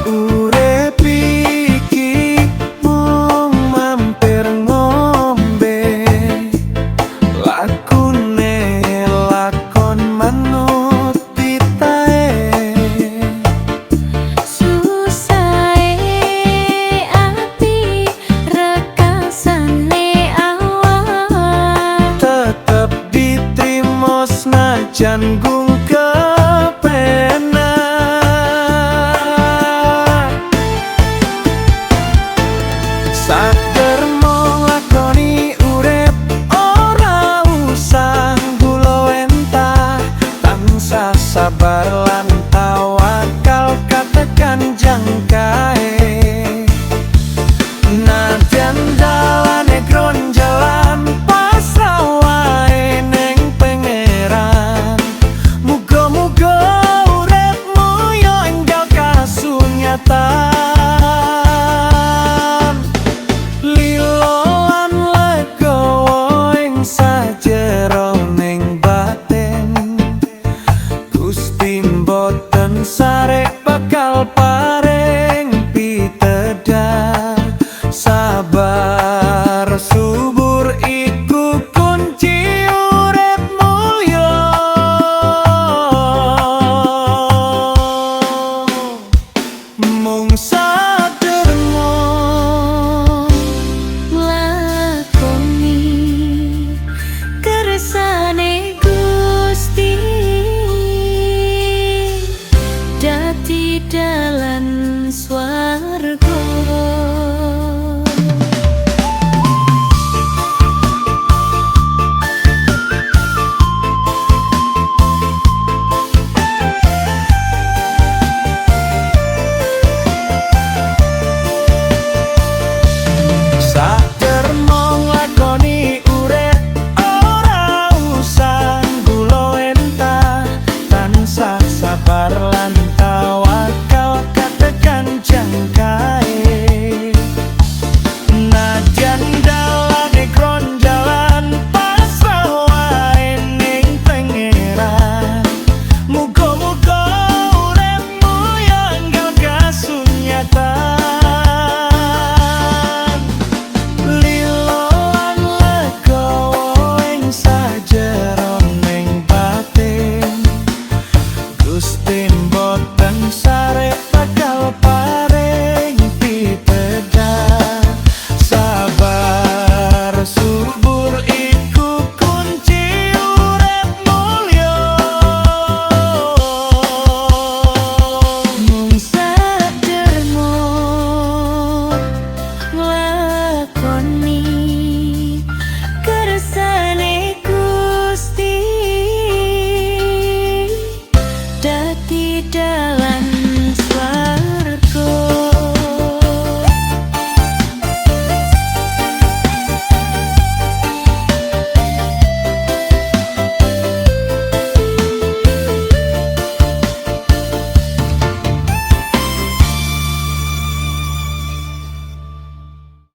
Urip iki mung mampir ngombe, lakune lakon manut titahe. Susahe ati, rekasane awak, Tetep ditrimo senajan gung kepenak. Sadermo nglakoni urip, ora usah gulowentah, tansah sabar lan tawakal katekan jangkae. Nadyan dalane gronjalan, pasrah wae ning Pangeran. Muga-muga uripmu yo enggal kasunyatan. Lilo lan legowo ing sajeroning batin, Gusti mboten sarek bakal paring pitedhar. Sabar subur iku kunci urip mulya. Mung sadermo.